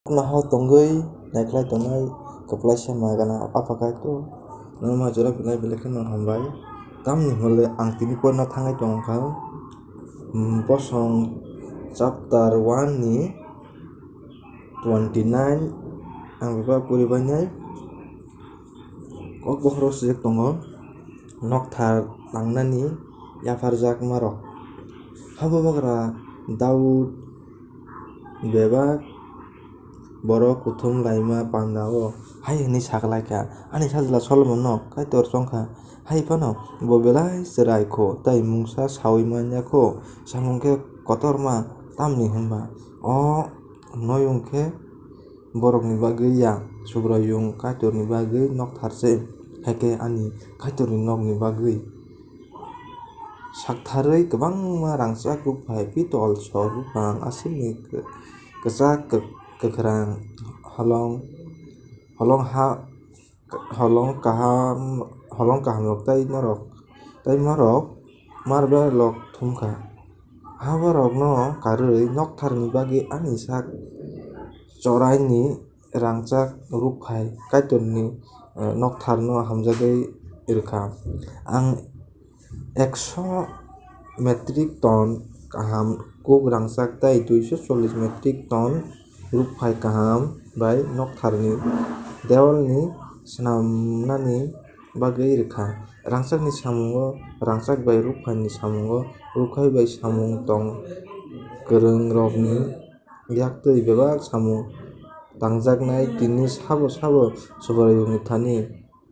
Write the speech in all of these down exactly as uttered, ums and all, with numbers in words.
Nahao tongwi naikhlai tongnai kwplaisa magana Apha Kaitor, nono ma jora belai belai kheno hambai. Tamni hwnle ang tini porna thangwi tongkha, mm, Bosong chapter one ni twenty nine, ang bebak puri bainai. Kok bokhoro swijak tongo, nokthar tangnani yapharjakmarok. Habo bagra Daud bebak borok kuthum laima panda-o hai hwnwi sakhlaikha, "Ani sajla Solomonno Kaitor chongkha, hai phano bo belai chwrai kho, tei mungsa saui man ya kho, samung khe kotorma, tamni hwnba o noyung khe borokni bagwi ya, Subraiyung Kaitorni bagwi nokthar se, hai khe ani Kaitorni nokni bagwi." Saktharwi kwbangma rangchak rukphai, pitol, sor, buphang, asikni kwchak, kwkhrang, holong, holong ha, holong kaham, holong kahamrok tei norok, tei norok marble rok thumkha. Haborokno karwi noktharni bagwi ani sak choraini rangchak rukphai, Kaitorni, eh, noktharno hamjagwi rwkha. Ang ekso metric ton kaham kuk rangchak tei duiso chollish metric ton rukphai kaham bai noktharni dewalni swnamnani bagwi rwkha. Rangchakni samungo rangchak bai rukphaini samungo rukphai bai samung tong kwrwngrokni yaktwi bebak samung tangjaknai, tini sabo sabo Subraiyungni thani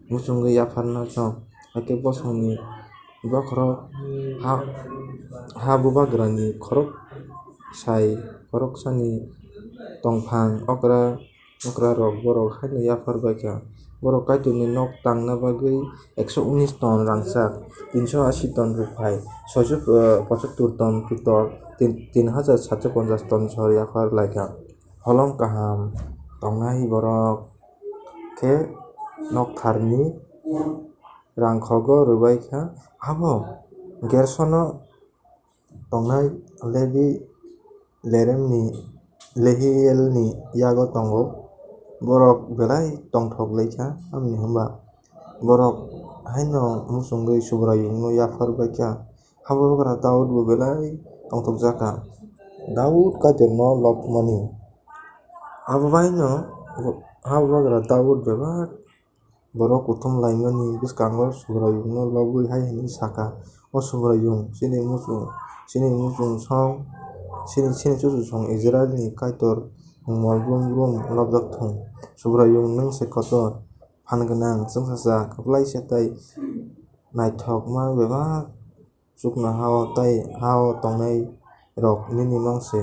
muchungwi yapharna chong. Hakhe bosongni bokhorok ha, ha bubagrani khorok sai, khoroksani tongphang okra, okrarok borok haino yaphar baikha. Borok Kaitorni nok tangna bagwi ekso unis ton rangchak, tinso asi ton rukphai, soiso, eh, pochottor ton pitol, tin, tin hajar satso ponchas ton sor yaphar laikha. Holong kaham tongnai borok khe noktharni rangkhogo rwbaikha. Abo Gersono tongnai Lebi Leremni, Lehielni yago tongo. Borok belai tongthok laikha, tamni hwnba borok haino muchungwi Subraiyungno yaphar baikha. Habugra Daudbo belai tongthokjakha, Daud Kaitorno lobmani. Abo baino habugra Daud bebak borok kuthum laimani bwskango Subraiyungno lobwi hai hwnwi sakha, "O Subraiyung, chini muchung, chini muchung song, chini, chini chuchusong Israilni Kaitor, nwng mol brum brum lobjak thung. Subraiyung, nwng se kotor, phan gwnang, chwngsacha, kwplaisa tei naithokma bebak chuknoha-o tei ha-o tongnairok nini mang se.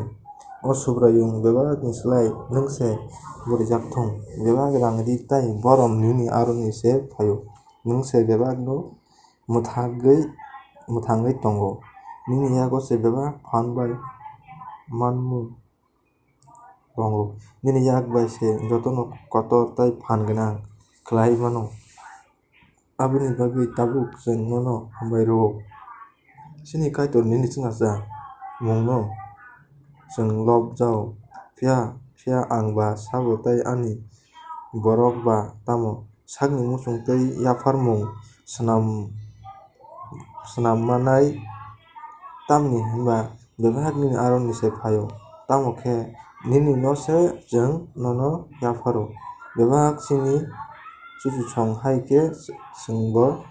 O Subraiyung, bebakni slai nwng se burijak thung. Bebak rang-ri tei borom nini aroni se phaio. Nwng se bebakno mwthagwi, mwthangwi tongo. Nini yago se bebak phan bai manmung tongo. Nini yak bai se jotono kotor tei phan gwnang khlai mano. Aboni bagwi tabuk chwng nono hambai rwo. Chini Kaitor nini chwngsacha mungno chwng lob jao. Phiya, phiya ang ba sabo tei ani borok ba tamo sakni muchung tei yapharmung swnam, swnam manai, tamni hwnba bebak nini aroni se phaio, tamo khe nini no se chwng nono yapharo. Bebak chini chuchusong hai khe chwngbo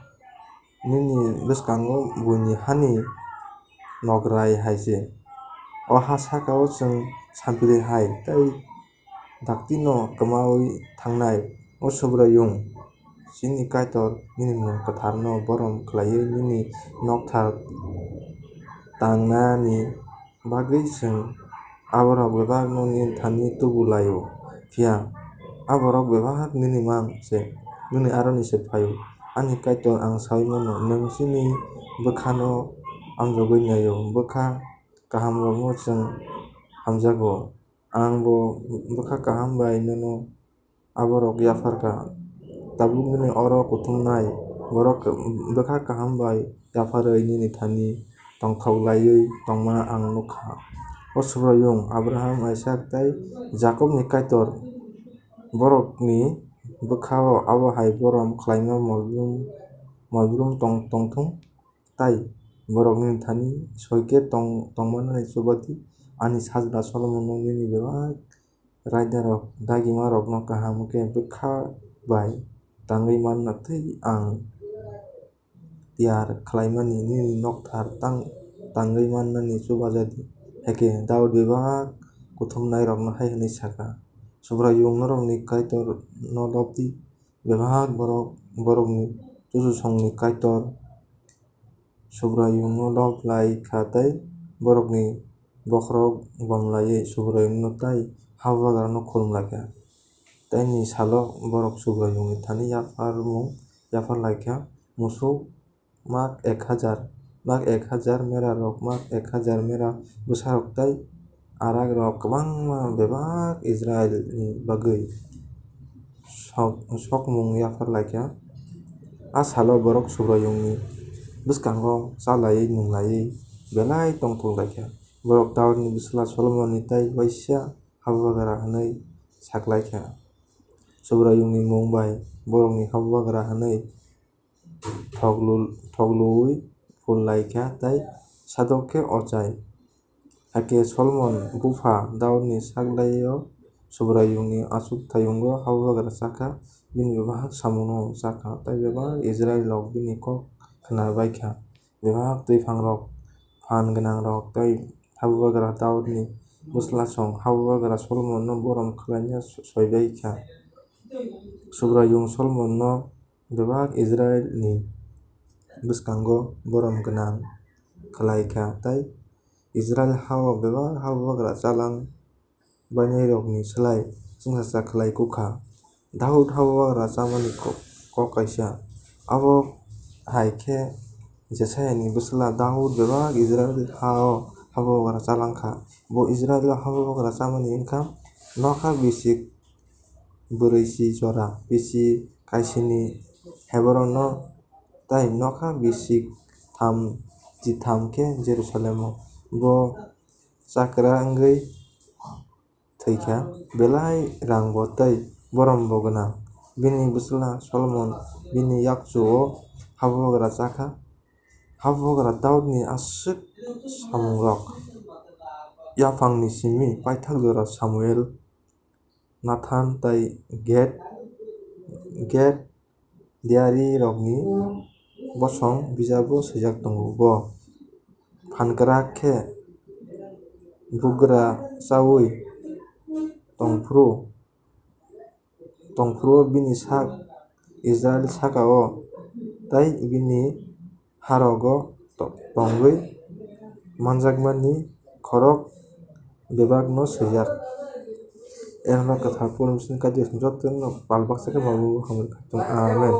nini bwskango buini hani nograi hai se. O ha saka-o chwng sampili hai tei daktino kwmaui thangnai. O Subraiyung, chini Kaitor, nini mung kwtharno borom khlaiwi nini nokthar tangnani bagwi chwng aborok bebakno nini thani tubu lai-o. Phiya aborok bebak nini mang se, nini aroni se phaio. Ani Kaitor, ang saui mano, nwng chini bwkhano amjogwi naio. Bwkha kahamrokno chwng hamjago. Ang bo bwkha kaham bai nono aborok yaphar kha. Tabuk nini oro kuthumnai borok bwkha kaham bai yapharwi nini thani tongthok laiwi tongma ang nuk kha. O Subraiyung, Abraham, Isak tei Jakobni Kaitor, borokni bwkha-o abo hai borom khlaima molbrum, molbrum tong-, tong thung, tei borokni thani soi khe tong-, tongmani chuba di. Ani sajla Solomonno nini bebak raidarok dagimarokno kaham khe bwkha bai tangwi manna tei ang tiyar khlaimani nini nokthar tang-, tangwi mannani chubaja di. Hakhe Daud bebak kuthumnairokno hai hwnwi sa kha, Subraiyung norokni Kaitorno lob di, bebak borok, borokni chuchusongni Kaitor Subraiyungno lob lai kha tei borokni bokhorok bom laiwi Subraiyungno tei Habugrano khulum lai kha. Teini salo borok Subraiyungni thani yapharmung yaphar lai kha, musuk mak ek hajar, mak ek hajar merarok, mak ek hajar mera bwsarok tei arakrok kwbangma bebak Israilni bagwi sok-, sokmung yaphar lai kha. A salo borok Subraiyungni bwskango cha laiwi nung laiwi belai tongthok lai kha. Borok Daudni bwsla Solomonni tei waisa habugra hwnwi sak lai kha. Subraiyungni mung bai borokni habugra hwnwi thoklu-, thokluwi phul lai kha tei Sadok khe ochai. Hakhe Solomon bupha Daudni sak lai-o Subraiyungni achukthayungo habugra cha kha, bini bebak samungno cha kha tei bebak Israilrok bini kok khna bai kha. Bebak twiphangrok, phan gwnangrok tei habugra Daudni bwslasong habugra Solomonno borom khlaina soi bai kha. Subraiyung Solomonno bebak Israilni bwskango borom gwnang khlai kha tei Israil ha-o bebak habugra chalang bainairokni slai chwngsacha khlai kuk kha. Daud habugra chamani kok, kok kaisa. Abo hai khe Jesaiani bwsla Daud bebak Israil ha-o habugra chalang kha. Bo Israilo habugra chamani wng kha nokha bisik bwrwi si jora, bisi kaisini Hebrono, tei nokha bisik tham, chitham khe Jerusalemo. Bo chakra wngwi thwi kha, belai rangbo tei borombo gwnang. Bini bwsla Solomon bini yakchu-o habugra cha kha. Habugra Daudni aswk samungrok, yaphangni simi paithak jora Samuel, Nathan tei Gad, Gad diarirokni bosong bijabo swijak tongo. Bo phankrak khe bugra chaui tongphuru, tongphuru bini sak Israil saka-o tei bini harogo to-, tongwi manjakmani khorok bebakno swijak. Erno kwthar Purumsini kaitor jotono pal baksa khe mabu hamri khatung. Amen.